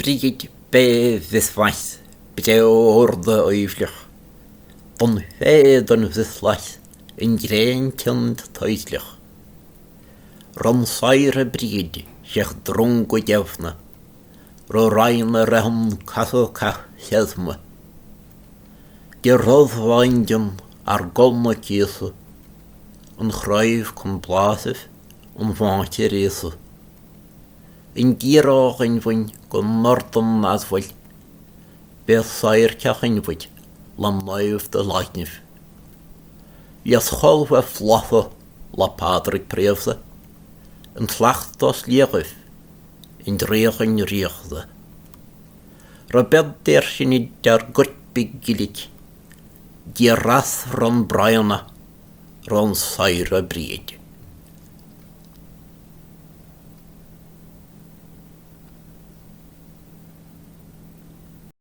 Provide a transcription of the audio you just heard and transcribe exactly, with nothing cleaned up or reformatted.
Brighid, beò bhith mhaith, breòrda oighleach, don fhèidh don bhith laith, an grèin ceann taoidhleach. Ron saoire Brighid, seach drong gu deimhne, ro rinn a rathad cathal cath seasma. De rud bhaindean ar gol na cíosa, an chraobh cun blásaibh, an bháinte réasa. An dìreach an bhain gun nordan as bhail, beò saoir ceach an bhaid, lam naomh de laitnibh. Leas chol bha flafa, la Pádraig préamhsa, an tlacht os liagaibh, an dréach an ríochta. Ra bead deir sin idir gurt big gilig, dia ras ron braidhna, ron saoire Brighid.